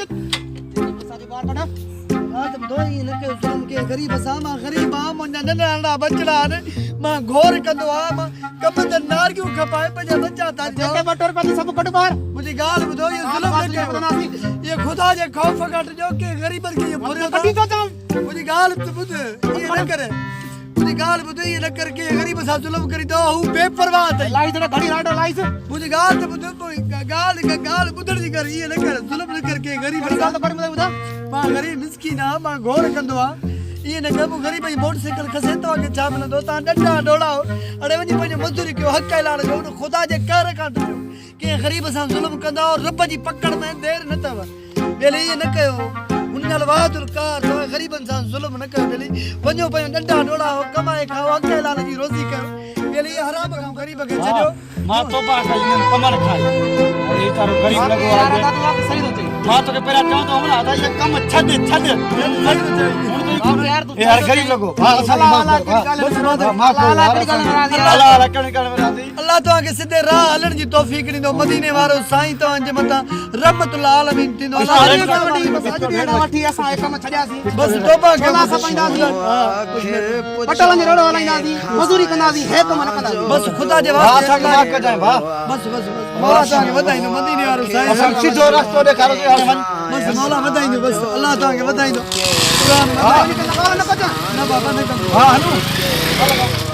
اسان جو ٻار ڪڍ. ڳالهه ته ٻڌو ائين نه ڪيو ظلم ڪنهن غريب سان مان غريب آهيان منهنجا ننڍڙا ننڍڙا ٻچڙا آهن مان گهور ڪندو آهيان مان ڪم تي نارگيون کپائي پنهنجا ٻچا ٿا ڏيان. جيڪي ٻه ٽي روپيا اٿئي سڀ ڪڍ ٻاهر. منهنجي ڳالهه ٻڌو اهو ظلم نه ڪيو اهو خدا جي خوف کان ڊڄو ڪنهن غريبن کي اهو ڦريو ٿا. ڪڍي ٿو چوان. منهنجي ڳالهه ته ٻڌ ائين نه ڪر منهنجي ڳالهه ٻڌ ائين نه ڪر ڪنهن غريب سان ظلم ڪرين ته هو بي پرواهه اٿئي. لائيس نه گهڙي راڊو لائيس. منهنجي ڳالهه ته ٻڌ پوء ڳالهه ڳالهه ٻڌڻ جي ڪر ائين نه ڪر ظلم نه ڪر ڪنهن غريب ڪهڙي سان. ڳالهه ٿو ڪرين ٻڌ. مان غريب مسڪين آهيان مان گهور ڪندو آهيان ائين نه ڪر مون غريب جي موٽر سائيڪل کسي توهان کي ڇا ملندو توهان ڏنڊا ڊوڙائو اڙي وڃي پنهنجي مزدوري ڪيو حق حلال جو ان خدا جي قهر کان ڊڄو ڪنهن غريب سان ظلم ڪندؤ رب جي پڪڙ ۾ دير نه اٿو ٻيلي ائين نه ڪيو هن نال واحد القهار توهان غريبن سان ظلم نه ڪيو ٻيلي وڃو پنهنجو ڏنڊا ڊوڙائو ڪمائي کائو حق حلال جي روزي ڪيو ٻيلي اهي حرام کان غريب کي ڇڏيو. مان توبه ڪئي انهن ڪمن کان اڙي هي تارو غريب لڳو آهي مان توکي پهريان چوندو هوم نه ادا اهي ڪم ڇڏ ڇڏ يار غريب لڳو الله توهان کي سڌي راهه هلڻ جي توفيق ڏيندو مديني وارو سائين توهان جي مٿان رحمت اللعالمين ٿيندو بس توبه ڪيو پٽولن جو ريڙهو هلائينداسين، مزوري ڪنداسين، هي ڪم نه ڪنداسين. بس خدا جي واسطي الله معاف ڪجانء ڀاء. بس بس بس مولا توهان کي وڌائيندو مديني وارو سائين. اسان کي سڌو رستو ڏيکاريو ته هاڻي وڃ. بس مولا وڌائيندو بس الله توهان کي وڌائيندو. قرآن نه بابا نه ڪجانء. نه بابا نه ڪندو. ها هلون.